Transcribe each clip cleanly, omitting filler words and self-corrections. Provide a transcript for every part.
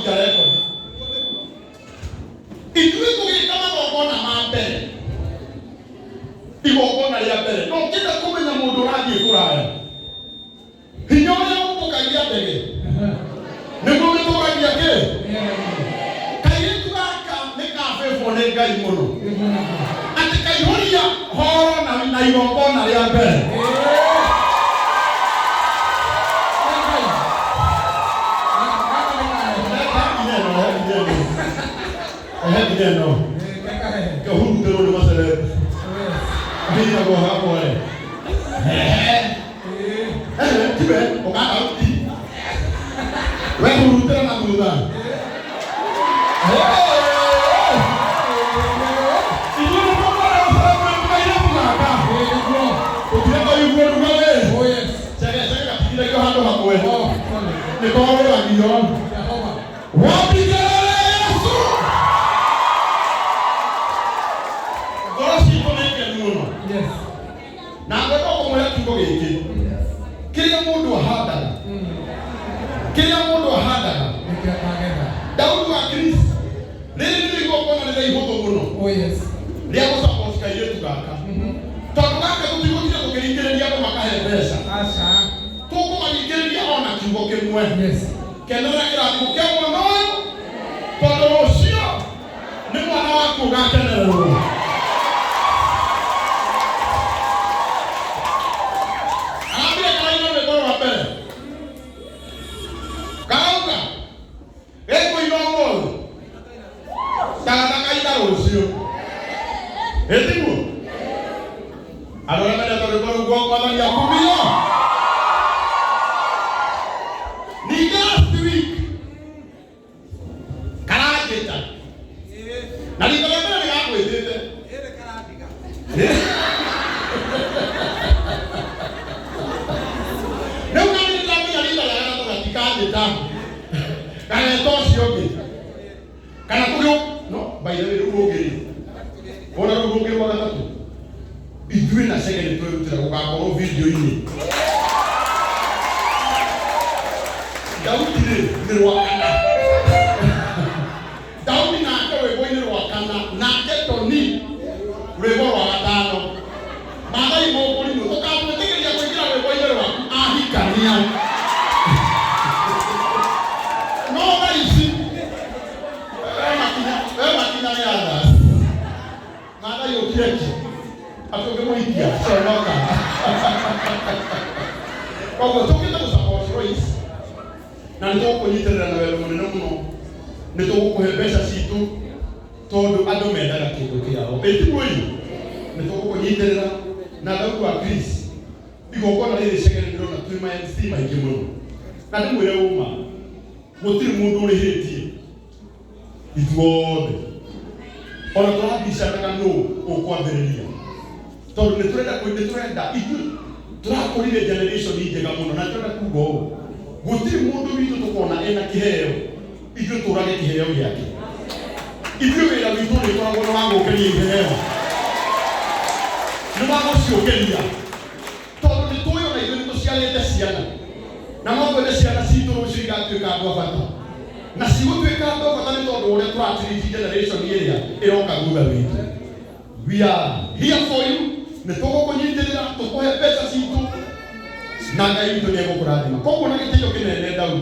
Tũgabunja rekondi. Ithuĩ tũgĩka magongona ma mbere, igongona rĩa mbere, na ũngĩenda kũmenya mũndũ ũrathiĩ kũraya, hinya ũrĩa ũmbũkagia ndege nĩguo wĩtũragia kĩ kairĩtu gaka nĩ kabĩbwo nĩ Ngai mũno atĩ kaihũria horo na igongona rĩa mbere. Ehe nginya ĩno. Kĩhurutĩrwo nĩ maceleb. Kahinyagwo hakwa rĩ. Ehe. Ehe, tiwe, ũganda uti. We hurutĩra na thutha. Ithuĩ nĩ tũkwenda gũcelebrate kairĩtu gaka. Tũtirenda ũigue rugarĩ. Chege chege gatigithagio handũ hamwe. Nĩ korũragio. Wambigĩrĩre Yesu. Ngoro citũ nĩ ngenu mũno. Na ngwenda kũmwĩra kiugo gĩkĩ. Kĩrĩa mũndũ ahandaga. Kĩrĩa mũndũ ahandaga. Daudi wa Kristo. Rĩrĩ nĩrĩo igongona rĩrĩa ihũthũ mũno. Rĩa gũ-support kairĩtu gaka. Tondũ gaka tũtigũtinda tũkĩringĩrĩria andũ makahe mbeca. Tũkũmaringĩrĩria o na kiugo kĩmwe. Kenera kĩrathimo kĩa mwana ũyũ tondũ rũciũ nĩ mwana waku ũgakenererwo. Arambire karaina rwĩmbo rwa mbere karauga gĩkũina ũmũthĩ tagatakaina rũciũ. Ĩtiguo? Andũ arĩa mendete rwĩmbo rũu guo Mwathani akumio. Ningĩ last week karanjĩta na rita rĩa mbere nĩgakwĩtĩte. Rĩu nani nĩndĩramenya rita rĩa gatatũ gatikanjĩta gageta ũcio ũngĩ kana tũgĩ no by the way rĩu rũngĩ rĩ wona rũu rũngĩ rwa gatatũ ithuĩ na Chege nĩ twerutĩra gũgakorwo video-inĩ. Daudi rĩ nĩ rwa kana. Daudi nake rwĩmbo-inĩ rwa kana, nake Toni rwĩmbo rwa gatano. Maathai mũkũrimũ tũkamwĩtĩkĩria kũingĩra rwĩmbo-inĩ rwaku ahikania. No thaa ici we makinya we makinya nĩ others. Maathai ũkire ki atĩ ũngĩmũhikia conoka. Koguo tũkĩte gũ support Lois na nĩ tũgũkũnyitĩrĩra na wendo mũnene mũno. Nĩ tũgũkũhe mbeca citũ tondũ andũ mendaga kĩndũ kĩao. Ĩ tiguo ĩ? Nĩ tũgũkũnyitĩrĩra na Daudi wa Chris igongona rĩrĩ Chege nĩ ndĩrona twĩ ma MC maingĩ mũno. Na ndĩmwĩre ũma gũtirĩ mũndũ ũrĩhĩtie ithuothe ona tũrabicanaga nũ ũkwambĩrĩria tondũ nĩ tũrenda nĩ tũrenda ithuĩ tũrakũrire generation njega mũno na tũrenda kuga ũũ gũtirĩ mũndũ witũ tũkona ena kĩheo ithuĩ tũrage kĩheo gĩake ithuĩ wĩra witũ ũrĩkoragwo nĩ wa gũkĩria iheo nĩ wa gũciũkĩria tondũ nĩ tũĩ ona ithuĩ nĩ tũciarĩte ciana na no twende ciana citũ rũciũ igatuĩka andũ a bata na cigũtuĩka andũ a bata nĩ tondũ wa ũrĩa tũratiriti generation ĩrĩa ĩroka thutha witũ. We are here for you. Nĩ tũgũkũnyitĩrĩra tũkũhe mbeca citũ na Ngai witũ nĩ egũkũrathima. Koguo na gĩtĩo kĩnene Daudi,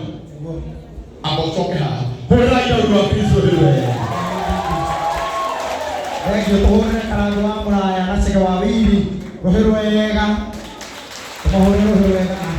amba ũcoke haha. Hũrĩrai Daudi wa Kristo rĩu wega. Thengiũ tũhũrĩre Karangũ wa Mũraya na Chege wa Wili rũhĩ rwega. Tũmahũrĩre rũhĩ rwega.